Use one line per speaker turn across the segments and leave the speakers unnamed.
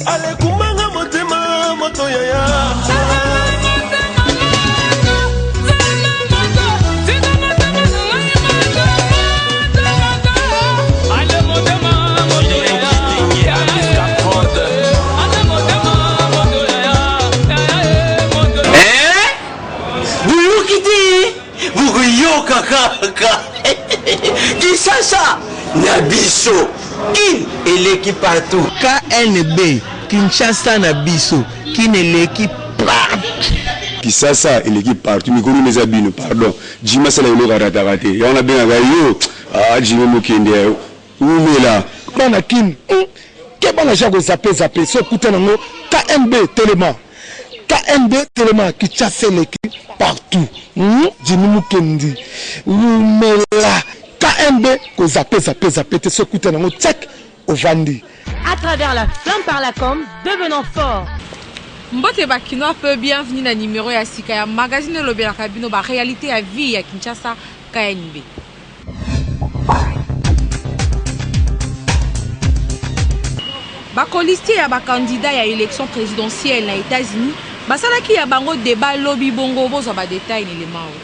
Alekumbanga motema moto yaya.
Boyoki te bokoyoka kaka Kinshasa na biso kin eleki partout.
KNB Kinshasa na biso kin eleki partout.
Kisasa eleki partout mikolo eza bino pardon Jimmy asala eloko arataka te yango nabengaka yo ah Jimmy mokende ya wumela.
Bana kin hum keba na ja ko zappe zappe soki okuta nango KNB telema KNB telema Kinshasa eleki partout hum Jimmy Mukendi wumela KNB ko zappe zappe zappe te soki okuta nango tchak ovandi.
À travers la flamme par la com, devenons forts!
Mbote ba kinois peu bienvenue na numero ya sika ya magazine elobelaka bino ba realite ya vie ya Kinshasa KNB. Ba colistiers ya ba candidats ya election presidentielle na Etats-Unis basalaki ya bango debat lobi bongo bozwa ba details na elema oyo.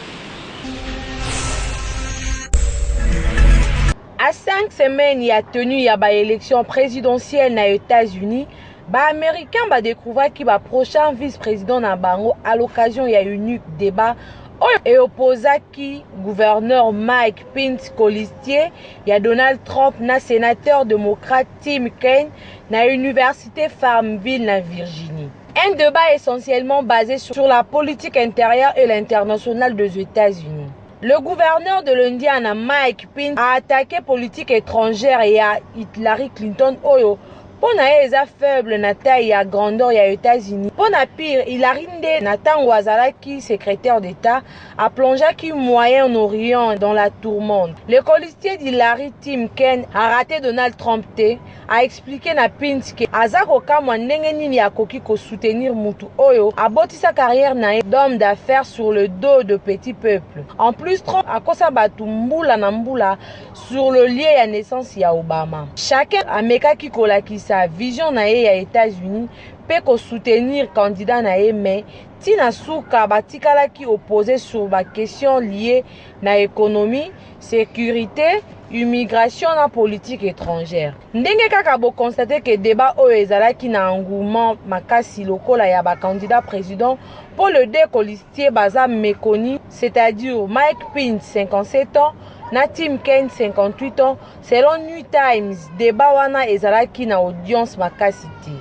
À 5 semaines ya tenue ya ba elections presidentielles na Etats-Unis, ba Americains ba découvraki ba prochain vice-président na bango à l'occasion ya unique débat oyo e opposaki gouverneur Mike Pence colistier ya Donald Trump na sénateur démocrate Tim Kaine na université Farmville na Virginie. Un débat essentiellement basé sur la politique intérieure et l'internationale des États-Unis. Le gouverneur de l'Indiana Mike Pence a attaqué politique étrangère ya Hillary Clinton oyo mpo na ye eza faible na taille ya grandeur ya États-Unis. Mpo na pire, Hillary nde na ntango azalaki secrétaire d'État aplongeaki Moyen-Orient dans la tourmente. Le colistier d'Hillary Tim Kaine a raté Donald Trump te, a expliqué na Pence ke aza kokamwa ndenge nini akoki kosoutenir mutu oyo abotisa carrière na ye d'homme d'affaires sur le dos de petit peuple. En plus, Trump akosa bato mbula na mbula sur le lieu ya naissance ya Obama. Chacun amekaki kolakisa vision na ye ya États-Unis mpe kosoutenir candidat na ye mais tina suka batikalaki opposé sur ba questions liées na économie, sécurité, immigration na politique étrangère. Ndenge kaka boconstate ke débat oyo ezalaki na engouement makasi lokola ya ba candidat président mpo le deux colistiers baza méconnu, c'est-à-dire Mike Pence 57 ans na Tim Kaine 58 ans. Selon New Times, débat wana ezalaki na audience makasi te.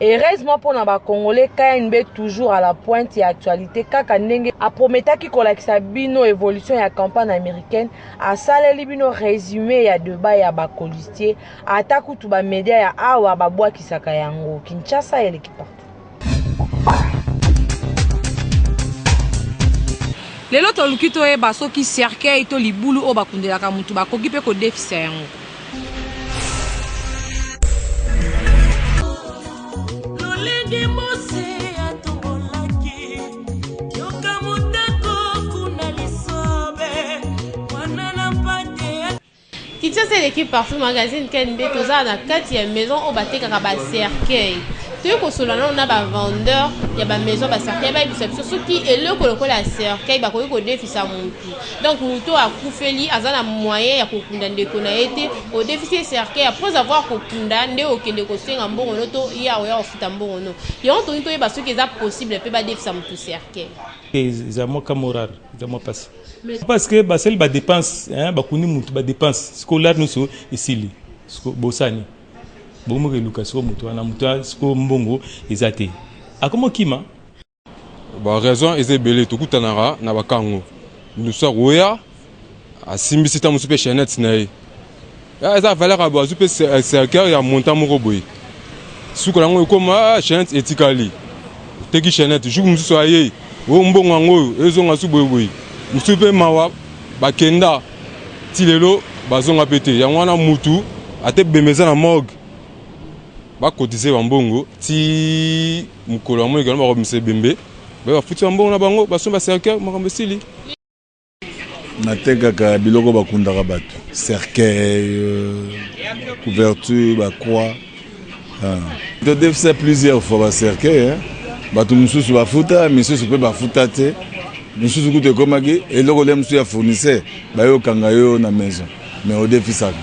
Heureusement mpona ba Congolais, KNB toujours à la pointe ya actualité kaka ndenge aprometaki kolakisa bino évolution ya campagne américaine, asaleli bino résumé ya débat ya ba colistiers, ata kutu ba média ya awa babwakisaka yango. Kinshasa eleki partout. Lelo toluki toyeba soki cercueil to libulu oyo bakundelaka mutu bakoki mpe kodefisa yango.
Lolenge Mose atombolaki yoka motako kuna lisobe mwana na mpate.
Kinshasa eleki partout magazine KNB toza na kati ya maison oyo batekaka ba cercueil. Toyei kosolola nano na ba vendeur ya ba maison ba cercueil bayebisa biso soki eloko lokola cercueil bakoki kodefisa mutu. Donc mutu oyo akufeli aza na moyen ya kokunda ndeko na ye te, odefisi ye cercueil après avoir kokunda nde okende kosenga mbongo no to ye akoya kofuta mbongo no. Yango tolingi toyeba soki eza possible pe badefisa mutu cercueil.
Eza mwa cas moko rare, eza mwa pasi. Parce que basali ba dépenses, hein, bakundi mutu ba dépenses, sikoyo lare nyonso esili. Sikoyo bosani. Bokomi koluka sikoyo mutu wana, mutu wana sikoyo mbongo eza te. Akomi okima.
Ba raison eza ebele tokutanaka na bakango mosusu akoya asimbisi ta mosusu mpe chainette na ye eza valeur ya azwi mpe cercueil ya montant moko boye suka yango ekoma ah, chainette etikali teki chainette jour mosusu aye oyo mbongo yango oyo ezonga su boye boye mosusu mpe mawa bakenda ti lelo bazonga mpe te yango wana mutu ate bembe eza na morgue bakotize bambongo ti mokolo ya moi ekano bakobimisa ebembe baye bafuti bambongo na bango basombi bacercueil makambo esili.
Natekaka biloko bakundaka bato, cercueil, couverture, ba croix. Ah. Todefisa plusieurs fois ba cercueil, bato mosusu bafuta, misusu mpe bafuta te. Misusu kutu ekomaki eloko le mosusu ya fournisseur bayokanga yo na maison, mais odefisaka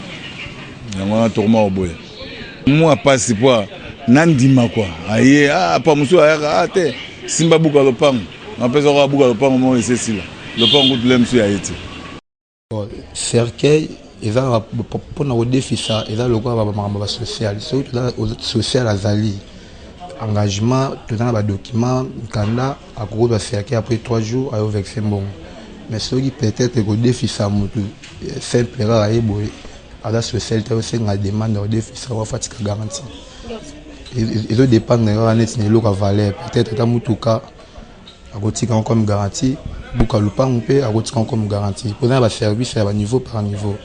yango wana tokoma koboya mwa pasi po nandima kwa aye ah, pa mosusu ayaka ah, te simba buka lopango napesa ko abuka lopango moko esesila lopango kutu le mosusu ya ye te.
Bon, cercueil eza mpona kodefisa, eza lokola makambo ba social. Soki social azali engagement, toza na badocument, mikanda, akokozwa cercueil après 3 jours, ayo verse mbongo. Mais soki peut-être kodefisa motu simple kaka ye boye aza social te, osenga demande ya kodefisa, wafatika garantie. Ezodépendre kaka neti na eloko ya valeur, peut-être ata mutuka akotika yango comme garantie, buka lupangu mpe akotika yango comme garantie, mpo eza na baservice ya baniveau par niveau.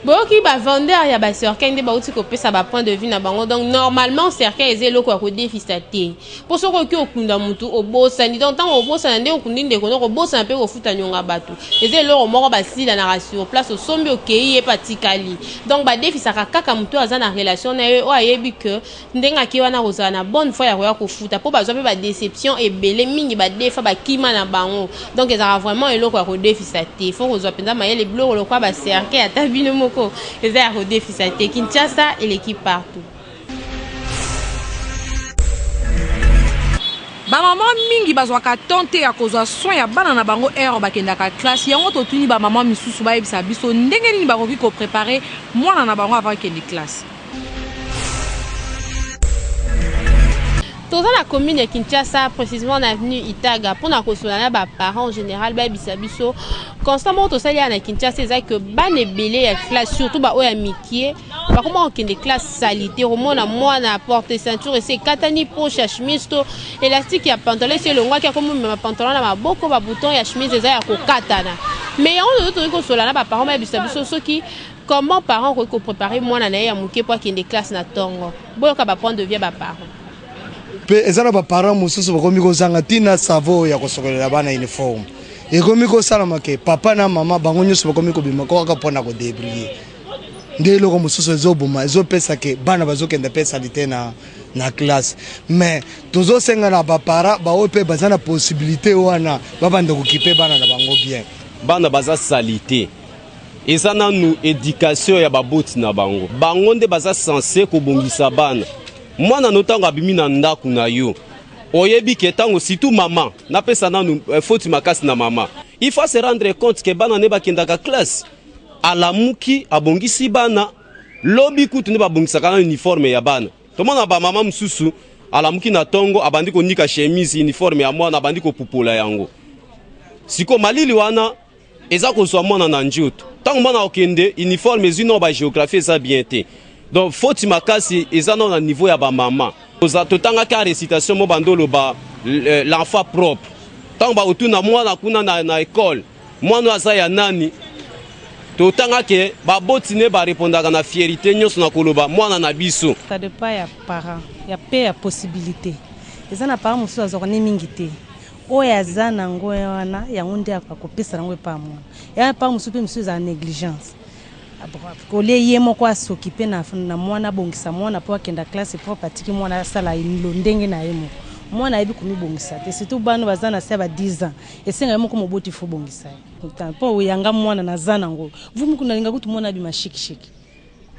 Boyoki bavendeur ya bacercueil nde bauti kopesa bapoint de vue na bango. Donc normalement cercueil eza eloko ya kodefisa te, mpo soki oki okunda mutu obosani, donc ntango obosana nde okundi ndeko noko, obosana mpe kofuta nionga bato. Eza eloko moko basilanaka sur place, osombi, okei, ye mpe atikali. Donc badefisaka kaka motu oyo aza na relation na ye, oyo ayebi ke ndenge ake wana kozala na bonne foi ya koya kofuta, mpo bazwa mpe badéception ebele mingi, badefa, bakima na bango. Donc ezalaka vraiment eloko ya kodefisa te. Faut kozwa mpenza mayele. Biloko lokola bacercueil, ata bino moko, eza ya kodefisa te. Kinshasa eleki partout.
Bamama mingi bazwaka temps te ya kozwa soin ya bana na bango heure bakendaka classe. Yango totuni bamama misusu bayebisa biso ndenge nini bakoki koprépare mwana na bango avant akende classe.
Toza na commune ya Kinshasa, précisément na avenue Itaga, mpona kosola na baparent en général bayebisa biso constat moko tosali ya na Kinshasa. Eza ke bana ebele ya classe, surtout baoyo ya mikie, bakoma kokende classe saleté. Komona mwana porte ceinture esi ekatani, poche ya chemise to élastique ya pantalon esi elongwaki, akomomema pantalon na maboko, babouton ya chemise eza ya kokatana. Mais yango tozo tokoki kosola na baparent bayebisa biso soki comment parent akoki koprépare mwana na ye ya moke mpo akende classe na ntongo. Boyoka bapoint de vue ya baparent.
Mpe eza na baparent mosusu bakomi kozanga ntina savon ya kosokolela bana uniforme. Ekomi kosalama ke papa na mama bango nyonso bakomi kobima kaka mpona kodébrouiller. Nde eloko mosusu ezoboma, ezopesa ke bana bazokende mpe saleté na classe. Mais tozosenga na baparent baoyo mpe baza na possibilité wana, babanda kokipe bana na bango bien.
Bana baza saleté, eza nanu éducation ya baboti na bango. Bango nde baza censé kobongisa bana. Mwana no ntango abimi na ndako na yo, oyebi ke ntango, surtout mama, napesa nanu faute makasi na mama. Il faut se rendre compte ke bana nde bakendaka classe, alamuki, abongisi bana. Lobi kutu nde babongisaka na uniforme ya bana. Tomona bamama mosusu alamuki na ntongo, abandi konika chemise, uniforme ya mwana, abandi kopupola yango. Sikoyo malili wana eza kozwa mwana na nzoto. Ntango mwana akokende, uniforme ezwi nao bagéographie eza bien te. Donc faute makasi eza nao na niveau ya bamama. Totangaki ya récitation mo bando oloba l'enfant propre. Ntango bakotuna mwana kuna na école, mwana oyo aza ya nani, totanga ke baboti ne barépondaka na fierté nyonso na koloba mwana na biso.
Ça dépend ya parent ya mpe ya possibilité. Eza na parent mosusu azwaka ne mingi te, oyo aza nango wana yango nde akopesa nango epa mwana ya parent mosusu. Mpe mosusu ezala négligence kolie ye moko asoki mpe na mwana, abongisa mwana mpo akenda classe propre, atiki mwana asala ndenge na ye moko. Mwana ayebi komibongisa te, surtout bana baza na se ya ba 10 ans. Esenga ye moko moboti fo bongisa ye mpo oyanga mwana naza nango vumuku. Nalinga kutu mwana abima chic chic,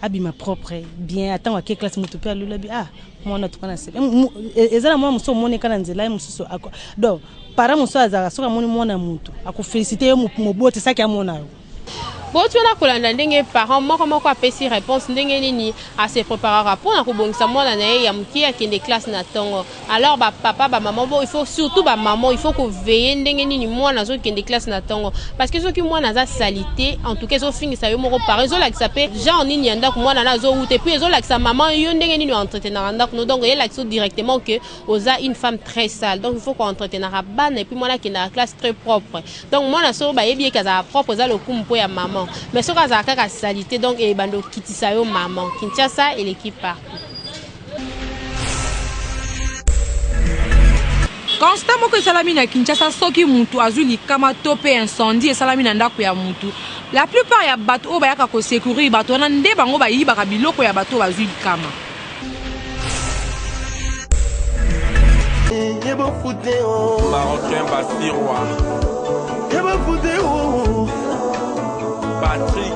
abima propre bien. Atango ake classe, motu mpe alula bi ah mwana tuka na sebe. Eza na mwana mosusu omoneka na nzela ye mosusu. Donc parent mosusu azalaka, soki amoni mwana ya motu, akofélicité ye moboti saki amona yo.
Boti wana kolanda ndenge parent moko moko apesi réponse ndenge nini ase préparaka mpona kobongisa mwana na ye ya mokie akende classe na ntongo. Alors bapapa, bamama, bo il faut surtout bamama, il faut koveiller ndenge nini mwana azokende classe na ntongo, parce que soki mwana aza saleté, en tout cas ezofingisa yo moko parent, ezolakisa mpe genre nini ya ndako mwana na azowuta, et puis ezolakisa mama yo ndenge nini oentretenaka ndako no. Donc eyelakisa directement que oza une femme très sale. Donc il faut koentretenaka bana et puis mwana akendaka classe très propre. Donc mwana soki bayebi eke azalaka propre, eza lokumu mpo ya mama. Mais soki azalaka kaka saleté, donc ebanda okitisa yo mama. Kinshasa eleki partout.
Constat moko esalami na Kinshasa: soki mutu azwi likama to mpe incendie esalami na ndako ya mutu, la plupart ya bato oyo bayaka kosecourir bato wana nde bango bayibaka biloko ya bato oyo bazwi likama.
Marocain Bassirwa. Patrick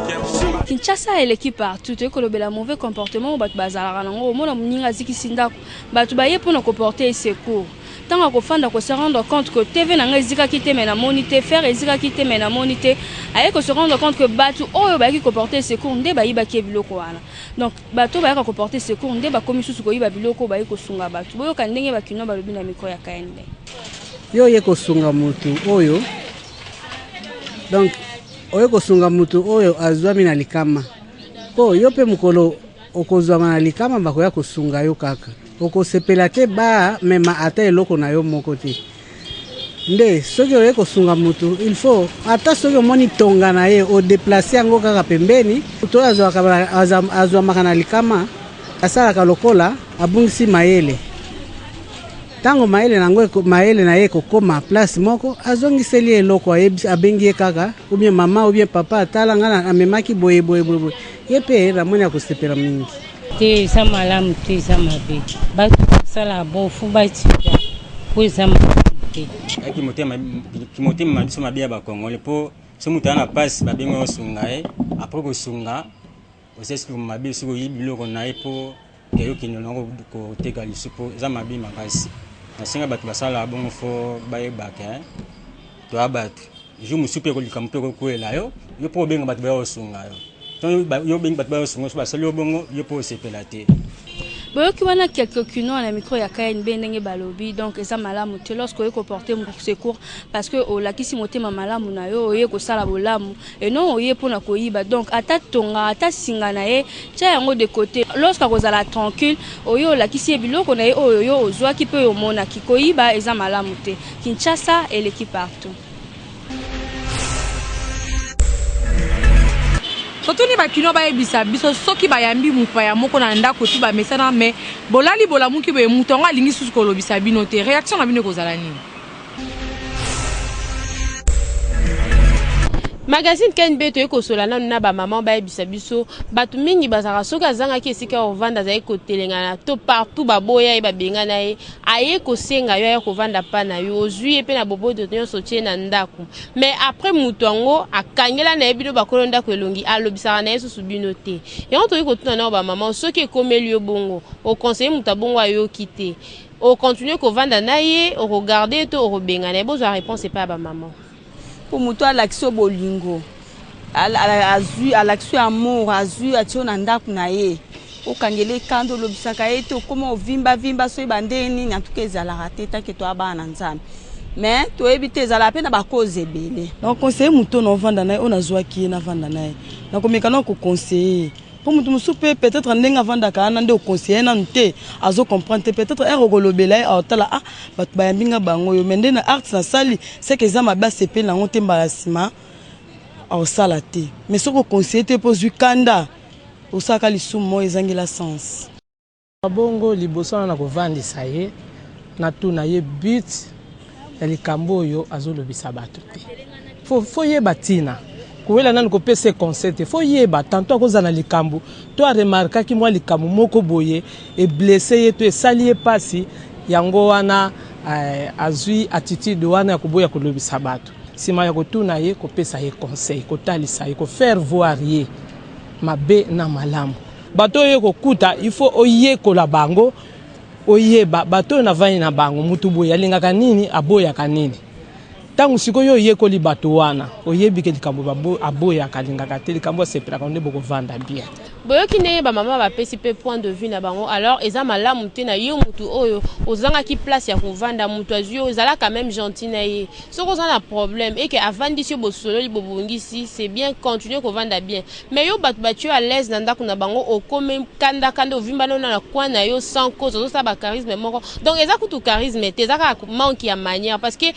Kinshasa eleki partout toyei kolobela mauvais comportement oyo bato bazalaka nango omona moninga azikisi ndako bato baye mpo na koporte ye secours ntango akofanda ko se rendre compte que TV na ngai ezikaki te mais namoni te fer ezikaki te mais namoni te aye ko se rendre compte que bato oyo bayaki koporte secours nde bayibaki ye biloko wana donc bato oyo bayaka koporte secours nde bakomi susu koyiba biloko oyo baye kosunga bato boyoka ndenge bakinois balobi na micro ya KNB.
Yo oye kosunga mutu oyo donc oye kosunga mutu oyo azwami na likama po yo pe mokolo okozwama na likama bakoya kosunga yo kaka okosepela te ba mema ata eloko na yo moko te nde soki oye kosunga mutu il faut ata soki omoni tonga na ye odeplace yango kaka pembeni moto oyo azwamaka na likama asalaka lokola abungisi mayele Tango mayele na yango mayele na ye ekokoma place moko, azongiseli ye eloko, ayebisi, abengi ye kaka, ou bien mama ou bien papa, tala nga na amemaki boye boye boye boye. Ye pe namoni akosepela mingi.
Te eza malamu te eza mabe batu basalaka bongo faut batika po eza malamu te.
Eza kimotema na biso mabe ya ba congolais po soki moto aza na pasi babengi yo osunga ye après kosunga osali soki mabe soki oyibi biloko na ye po ke yo kende nango koteka lisusu po eza mabe makasi nasenga bato basalaka bongo fo bayeba ke toya bato jour mosusu mpe likambo mpe ekokwela yo yo mpo obenga bato baya kosunga yo yo obengi bato baya kosunga yo so basali yo bongo yo mpo osepela te.
Boyoki wana quelques kinois na micro ya KNB ndenge balobi donc eza malamu te lorsque oye ko porter secours parce que olakisi motema malamu na yo oye kosala bolamu et non oye pona koyiba donc ata tonga ata singa na ye tia yango de cote lorsque akozala tranquille oye olakisi ye biloko na ye oyo yo ozwaki pe oyo omonaki koyiba eza malamu te Kinshasa eleki partout.
Totuni ba kinois bayebisa biso soki bayambi mupaya moko na ndako epuis bamesana mais bolali bolamuki boye mutu yango alingi susu kolobisa bino te reaction na bino ekozala nini?
Magazine KNB toye kosola nanu na ba maman bayebisa biso bato mingi bazalaka soki azangaki esika ya kovanda azalaki kotelengana to partout baboya ye babengana ye aye kosenga yo aya kovanda pa na yo ozwi ye mpe na boboto nyonso otie na ndako mais après moto yango akangela na ye bino bakolo ndako elongi alobisaka na ye susu bino te yango tokoki kotuna nao bamama soki ekomeli yo bongo oconseille moto abongo ayoki te ocontinue kovanda na ye okogarde ye to okobengana ye bozwa réponse epai ya bamama
Po mutu alakisi yo bolingo azui alakisi yo amour azui atie yo na ndaku na ye okangela ye kanda olobisaka ye te okoma ovimba vimba soki ba ndenge nini en tout cas ezalaka te tant que toza bana na nzambe mais toyebi te ezalaka pe na ba cause ebele.
Nako conseiller moto oyo naovanda na ye oyo nazuaki ye navanda na ye nakomeka nao ko conseiller ye po moto mosusu pe peut etre ndenge avandaka wana nde o conseiller ye nanu te azo comprendre te peut etre heure okolobela ye aotala ah bato bayambi nga bango oyo mais nde na art nasali ce que eza mabe asepeli nango te mbala sima aosala te mais soki o conseiller te pe ozui kanda osalaka lisumu moko ezangela sens.
Bongo liboso wana nakovandisa ye, natuna ye but ya likambo oyo azolobisa bato te. Faut, faut yeba tina. Kowela nanu kopesa ye conseil te. Faut yeba, tantot akozala na likambo, to a remarkaki mwa likambo moko boye e blesser ye to esali ye pasi, yango wana eh, azui attitude wana ya koboya kolobisa bato. Sima ya kotuna ye, kopesa ye conseil, kotalisa ye, ko faire voir ye mabe na malamu. Bato oyo okokuta il faut oyekola bango oyeba bato oyo navandi na bango mutu boye alingaka nini aboyaka nini ntango sikoyo yo oyekoli bato wana oyebi ke likambo aboyaka alingaka te likambo asepelaka nde bokovanda bien.
Boyoki ndenge ba mama bapesi pe point de vue na bango alors eza malamu te na yo mutu oyo ozangaki place ya kovanda mutu azui yo zala quand meme gentil na ye soki oza na problème et que avandisi yo bosololi bobongisi c'est bien continue kovanda bien Mais yo batu batie yo à l'aise na ndaku na bango okomi kanda kanda ovimba nao na coin na yo sans cause ozo sala ba charisme moko donc eza kutu charisme te eza kaka manque ya manière parce que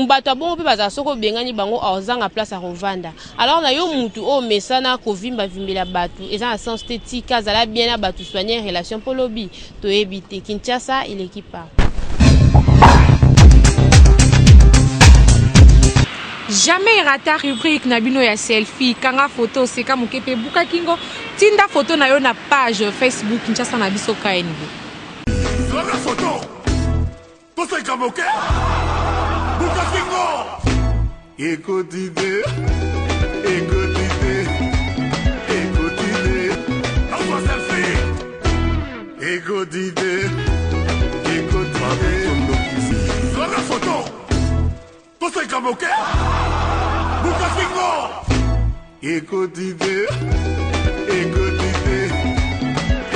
batu ya bongo pe bazala soki obengani bango ozanga place ya kovanda alors na yo mutu oyo omesana kovimba vimbela batu eza na sens te tika zala bien na batu soigner relation po lobi toyebi te Kinshasa eleki partout.
Jamais rata rubrique na bino ya selfie kanga photo seka moke pe buka kingo tinda photo na yo na page Facebook Kinshasa na biso KNB.
Zwaka photo.
Toseka moke buka kingo ekoti te ekoti te ekoti te nazwa selfie ekoti te ekoti te zwaka foto toseka moke buka kingo ekoti te ekoti te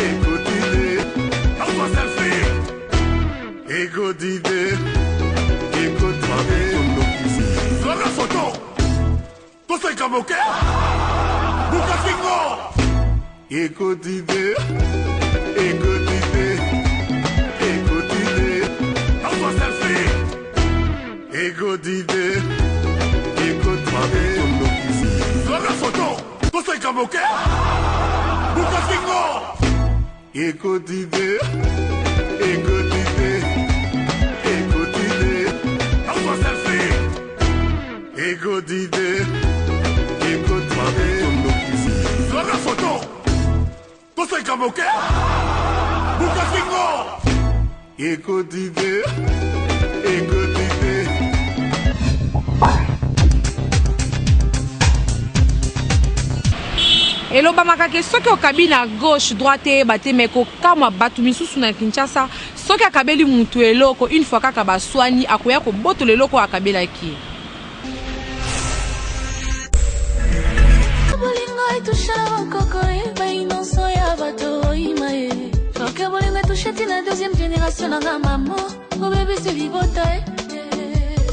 ekoti te nazwa selfie ekoti te ekoti te zwaka foto toseka moke buka kingo ekoti te ekoti te ekoti te nazwa selfie ekoti te ekoti te zwaka foto toseka moke buka kingo ekoti te ekoti te ekoti te nazwa selfie ekoti te ekoti te zwaka foto toseka moke buka kingo ekoti te ekoti te.
Elobamaka ke soki okabi na gauche droite eyeba te mais kokamwa batu misusu na Kinshasa soki akabeli mutu eloko une fois kaka baswani akoya kobotola eloko oyo akabelaki ye.
Bolingo etusha na bakoko e bainonso ya bato oyima ye Oke bolingo etusha ti na deuxième génération na nga mamo obebisi libota e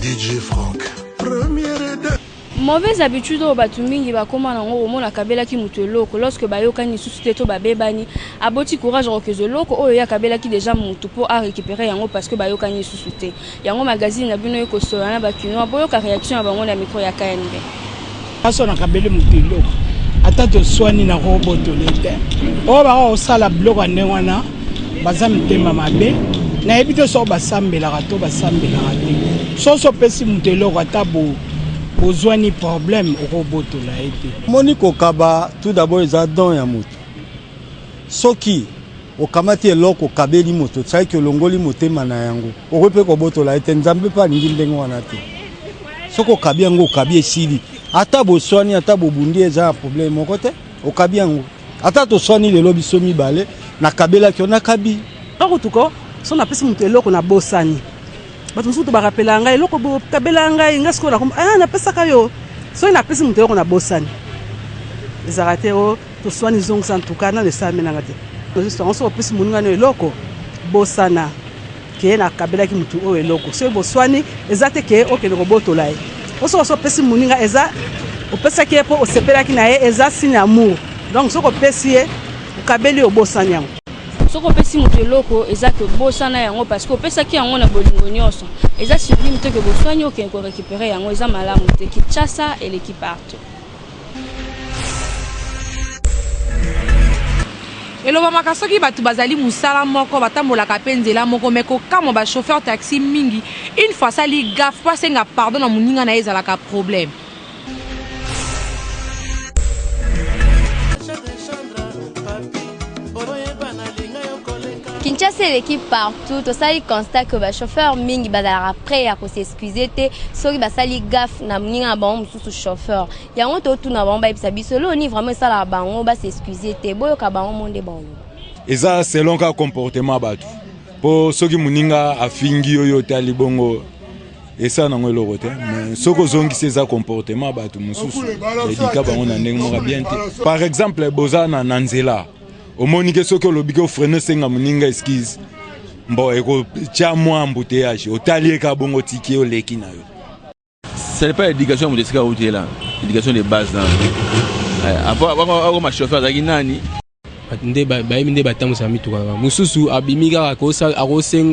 DJ Franck première de
Mauvaise habitude oyo batu mingi bakoma nango komona akabelaki mutu eloko lorsque bayokani lisusu te to babebani aboti courage akokezwa eloko oyo ye akabelaki dejà mutu po a recuperer yango parce que bayokani lisusu te yango magazine na bino ekosolola na ba kinois boyoka reaction na bango na micro ya KNB.
Nga soki nakabeli mutu eloko ata toswani nakobotola ye te oyo baka kosala biloko ya ndenge wana baza mitema mabe nayebi te soki basambelaka to basambelaka te soki opesi moto eloko ata bo bozwani problème okobotola ye te.
Omoni kokaba tout d'abord eza don ya moto soki okamati eloko okabeli moto cest que olongoli motema na yango okoki mpe kobotola ye te nzambe mpe alingi ndenge wana te soki okabi yango okabi esili ata boswani ata bobundi eza na problème moko te okabi yango Ata toswani lelo biso mibale, nakabelaki yo, nakabi.
Nga kutu ko soki napesi mutu eloko na bosani batu mosusu kutu ba rappelaka ngai eloko boye okabelaka ngai nga sikoyo nakomi ah napesaka yo soki napesi mutu eloko na bosani ezalaka te o toswani zongisa en tout cas nanu esalamela nga te yango soki opesi moninga no eloko bosana ke nakabelaki mutu oyo eloko soki boswani eza te ke okende kobotola ye po soki osi opesi moninga eza opesaki ye po osepelaki na ye eza signe ya amour donc soki opesi ye okabeli ye obosani yango.
Soki opesi mutu eloko eza ke obosana yango parce que opesaki yango na bolingo nionso eza synonyme te ke boswani okende ko recuperer yango eza malamu te Kinshasa eleki partout.
Elobamaka soki batu bazali musala moko batambolaka pe nzela moko mais kokamwa ba chauffeur taxi mingi une fois asali gaffe po asenga pardon na muninga naye ezalaka problème.
Kinshasa eleki partout tosali constat que ba chauffeur mingi bazalaka près ya ko s'excuser te soki basali gaffe na moninga na bango mosusu chauffeur Yango to tuna bango bayebisa biso eloko nini vraiment esalaka bango ba s'excuser te boyoka bango mo nde baoloba.
Eza selon kaka comportement ya bato po soki moninga afingi yo yo otali bongo esala nango eloko te mais soki ozongisi eza comportement ya bato mosusu edika bango na ndenge moko bien te par exemple boza na, na nzela omoni ke soki olobi ke ofrene osenga moninga excuse mbo ekotya mwa embouteillage otali ye kaka bongo otiki ye oleki na yo
Ce n'est pas l'éducation ya moto esika awutela, éducation de base na eh, avant akoma chauffeur azalaki nani?
Bato nde bayebi nde batambwisaka mituka na bango. Mosusu abimi kaka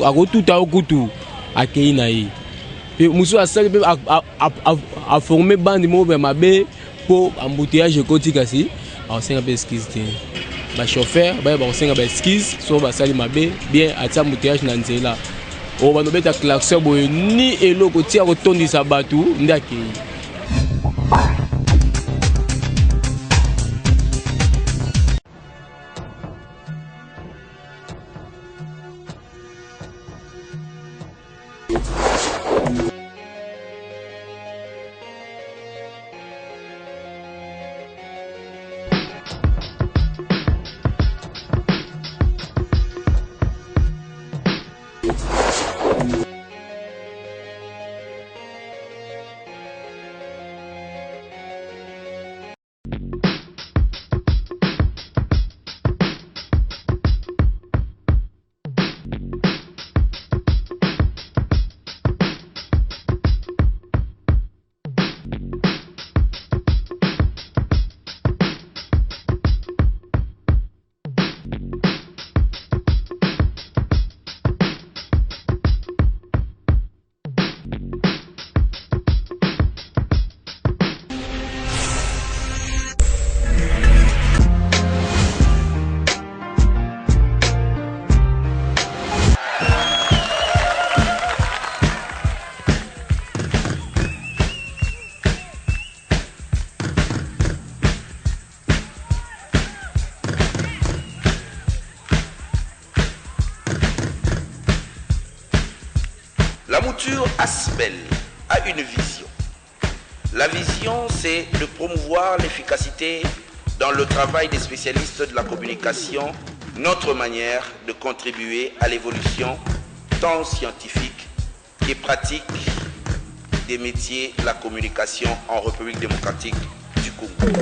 akotuta yo kutu akei na ye. Mpe mosusu asali mpe aforme bande moko ya mabe mpo embouteillage ekoti kasi akosenga mpe excuse te. Ba chauffeur bayeba kosenga ba excuse soki basali mabe bien atia embouteillage na nzela. Obanda obeta klaxon boye ni eloko ti akotondisa bato nde akei.
La mouture Asbel a une vision. La vision, c'est de promouvoir l'efficacité dans le travail des spécialistes de la communication, notre manière de contribuer à l'évolution tant scientifique que pratique des métiers de la communication en République démocratique du Congo.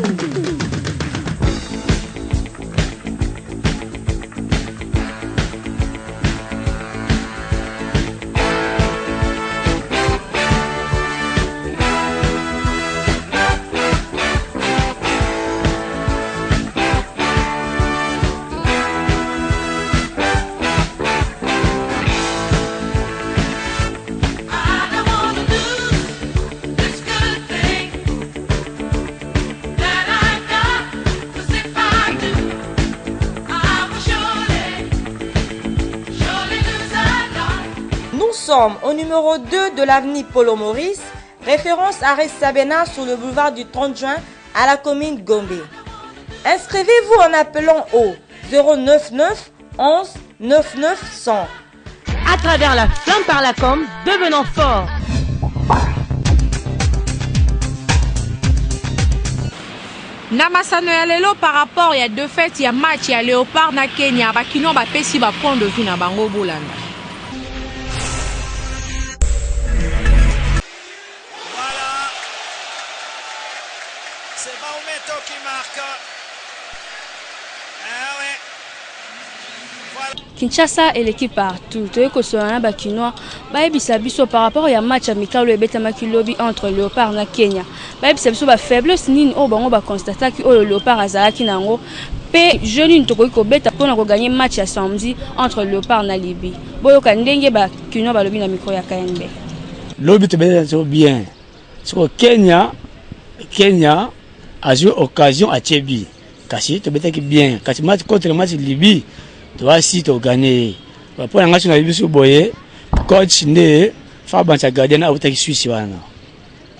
Nous sommes au numéro 2 de l'avenue Polo Maurice, référence à Sabena sur le boulevard du 30 juin à la commune Gombe. Inscrivez-vous en appelant au 099 11 99 100.
À travers la flamme par la com, devenons forts.
Na masano ya lelo par rapport ya defaite ya match ya Leopard na Kenya, ba kinois bapesi ba point de vue na bango bolanda.
C'est Baometto qui marque. Ah ouais.
Kinshasa eleki partout toye kosolola na ba kinois bayebisa biso par rapport ya match amical oyo ebetamaki lobi entre Leopard na Kenya bayebisa biso ba faiblesse nini oyo bango ba constataki oyo Leopard azalaki na yango pe jeu nini tokoki kobeta pona ko gagner match ya samedi entre Leopard na Libye boyoka ndenge ba kinois balobi na micro ya KNB.
Lobi tobetaki biso bien siko Kenya Kenya azwi occasion atie but Kasi tobetaki bien kasi match contre match Libye toasi to gagner ye. Mpo na ngai soki nayebi biso boye coach nde Fabancha gardien awutaki Suisse wana.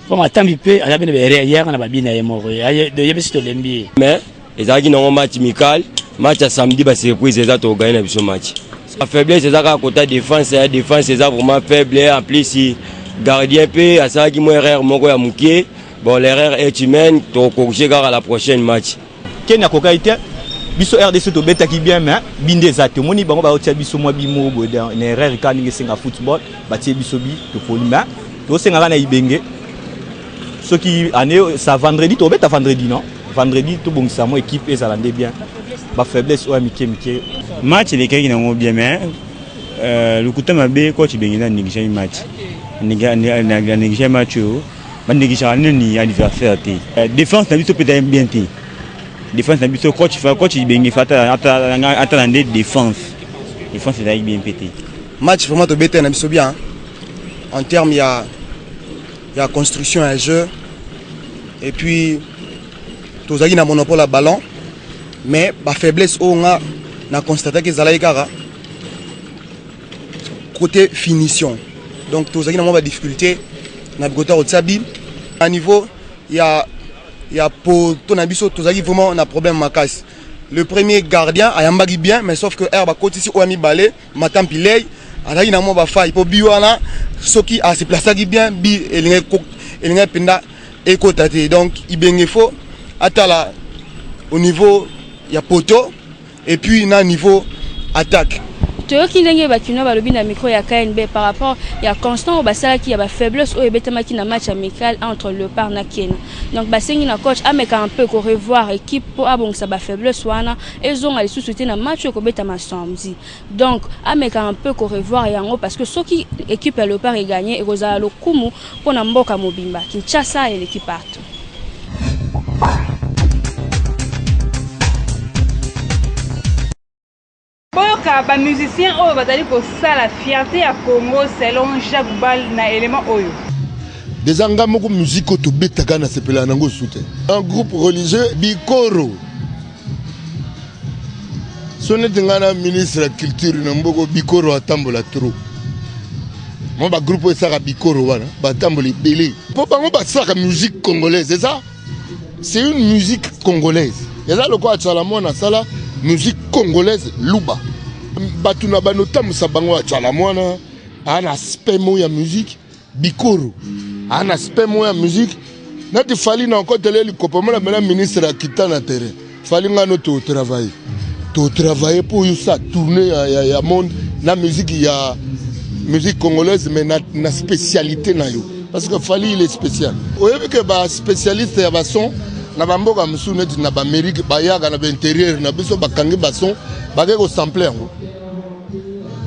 Mpo matambi mpe aza bene ba erreur yaka na babi na ye moko ye biso tolembi ye.
Mais ezalaki nango match amical, match ya samedi ba surprise eza to gagner na biso match. Ba faiblesse eza kaka kota defense ya defense eza vraiment faible en plus gardien mpe asalaki mwa erreur moko ya moke. Bon l'erreur est humaine, to corriger kaka la prochaine match.
Kenya akokaki te biso RDC tobetaki bien mais bi nde eza te omoni bango baotia biso mwa bi moko boye na erreur kaka ndenge esenga football batie biso bi topoli mais tosenga kaka na Ibenge soki année sa vendredi tobeta vendredi non vendredi tobongisa mwa équipe ezala nde bien ba faiblesse oyo ya mike mike.
Match elekaki nango bien mais euh, lokuta mabe coach Ibenge na negligea match negligea match oyo Ba negligeaka nini adversaire te. Defense na biso pe ezali bien te. Defense na biso coach fa coach Ibenge fa atala atala nde defense. Defense ezali bien pe te.
Match vraiment tobeta na biso bien en terme ya ya construction ya jeu et puis tozalaki na monopole ya ballon mais ba faiblesse oyo nga na constataki ezalaki kaka Cote finition donc tozalaki na mwa ba difficulté na bikota kotia bi na niveau ya ya poto na biso tozalaki vraiment na problème makasi le premier gardien ayambaki bien mais sauf que heure bakotisi oyo ya mibale matampi ley azalaki na mwa bafai mpo bi wana soki aseplasaki bien bi elingaki mpenza ekota te donc ibenge fo atala au niveau ya poto Et puis na niveau attaque.
Toyoki ndenge ba kinois balobi na micro ya KNB par rapport ya constant oyo basalaki ya ba faiblesse oyo ebetamaki na match amical entre Leopard na Kenya. Donc basengi na coach ameka un peu ko revoir équipe po abongisa ba faiblesse wana ezonga lisusu te na match oyo ekobetama samedi. Donc ameka un peu ko revoir yango parce que soki équipe ya Leopard e gagner ekozala lokumu pona mboka mobimba. Kinshasa eleki partout.
Boyoka ba musiciens oyo bazali kosala fierte ya Congo selon Jacques Bal na element oyo.
Dejà nga moko musique oyo tobetaka nasepelaka nango su te. Un groupe religieux bikoro. So neti nga na ministre ya culture na mboko bikoro atambola trop. Mwa ba groupe oyo esalaka bikoro wana batambola ebele. Po bango basalaka musique congolaise eza c'est une musique congolaise. Eza lokola Tshala Mwana asala musique congolaise luba. Bato na bano tambusa bango ya Tshala Mwana. Aa na aspect moko ya musique bikoro aa na aspect moko ya musique neti Fally na okotela ye likopa mona mena ministre akita na terrain Fally nga no to travailler to travailler pour yosa tourner ya, ya, ya monde na musique ya musique congolaise mais na, na spécialité na yo parce que Fally il est spécial oyebi ke ba spécialiste ya ba son na bamboka mosusu neti na baamérique bayaka na bainterieur na biso bakangi bason bake kosample yango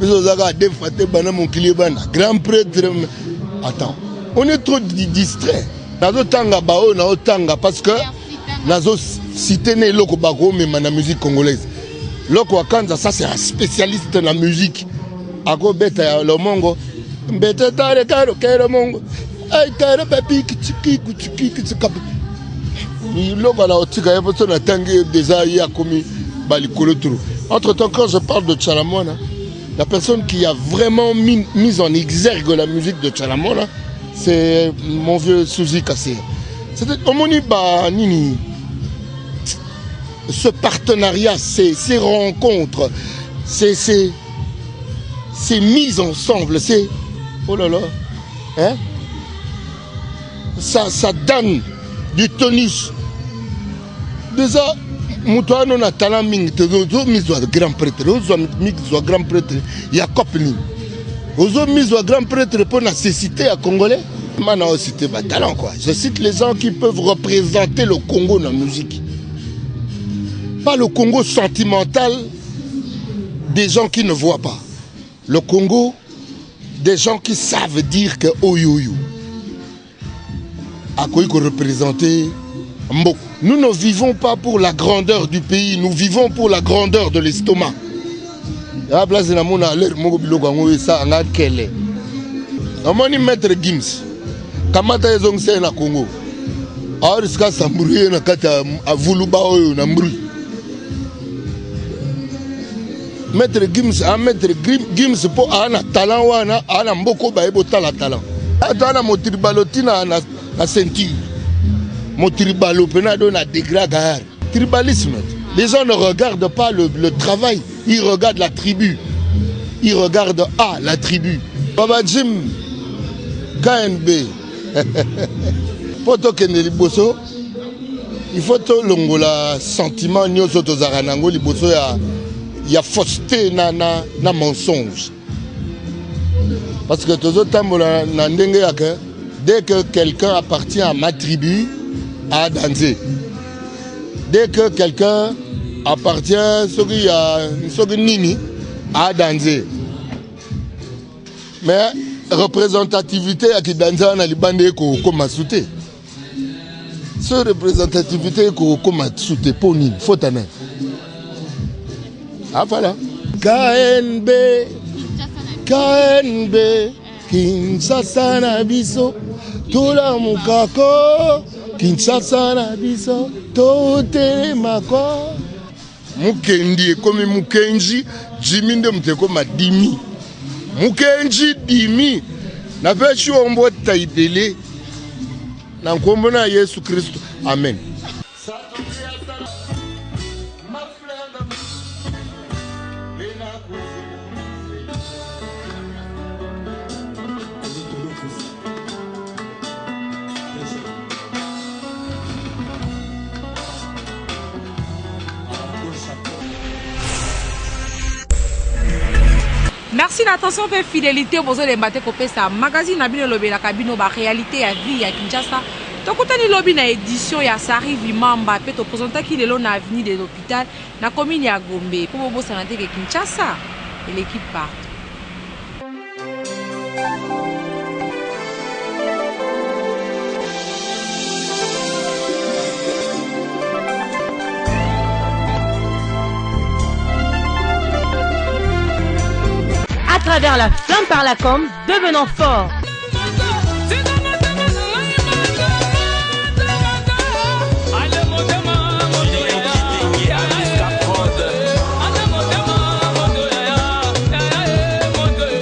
biso oza kaka deux fois te banda mokili ebanda grand prêtre attends on est trop distrait nazotanga baoyo naotanga parce que nazo cite na eloko bakomema na musique congolaise loko akanza ça c'est un spécialiste na musique akobeta ya lomongo mbete tare karo kero mongo ai karo babikitsikikutsikikisikaba loko na otika ye mpo natangi déjà ye akomi balikolo trop entre temps quand je parle de Tshala la personne qui a vraiment mis, mis en exergue la musique de Tshala c'est mon vieux Suzy Kassé c'était omoni ba nini ce partenariat ces, ces rencontres ces, ces, ces mises ensemble c'est oh là là hein ça, ça donne du tonus déjà moto wana na talent mingi te ozomizwa grand prêtre ozwa mizwa grand prêtre ya cope nini ozomizwa grand prêtre mpo na cécité ya congolais mana ocite batalent quoi je cite les gens qui peuvent représenter le Congo na musique pas le Congo sentimental des gens qui ne voient pas le Congo des gens qui savent dire que oyoyo akoki koreprésenter mboka. Nous ne vivons pas pour la grandeur du pays, nous vivons pour la grandeur de l'estomac. Ya place na mona l'air moko biloko yango esa nga kele. Namoni maître Gims kamata ezongisa ye na Congo. Aoriska samburu ye na kati ya vuluba oyo na mbru. Maître Gims a maître Gims mpo aa na talent wana aa na mboko baye botala talent. Ata na motribalo tina na, na ceinture. Motribalo pena do na degré gare. Tribalisme. Les gens ne regardent pas le, le travail, ils regardent la tribu. Ils regardent ah, la tribu. Baba Jim KNB. Po tokende liboso il faut tolongola sentiment nyonso tozalaka nango liboso ya, ya fausseté na, na, na mensonge parce que tozotambola na ndenge ya ke dès que quelqu'un appartient à ma tribu a danse dès que quelqu'un appartient soki ya soki nini a danse mais représentativité ya kidanza wana libanda ekokoma su te so représentativité ekokoma su te mpo nini faute nani ah voilà knb knb kinshasa na biso tolamukako kinshasa na biso totelemako mukendi ekomi mukenji jimi nde moto ekoma dimi mukenji dimi napesi yo mbota ebele na nkombo na yesu kristo amen.
Merci na attention pe fidelité bozolemba te kopesa magazine na bino elobelaka bino ba réalité ya vie ya Kinshasa. Tokutani lobi na édition ya Sari Vimamba pe topresentaki lelo na avenue de l'hôpital na commune ya Gombe po bobosana te ke Kinshasa eleki partout.
À travers la flamme par la com, devenant fort.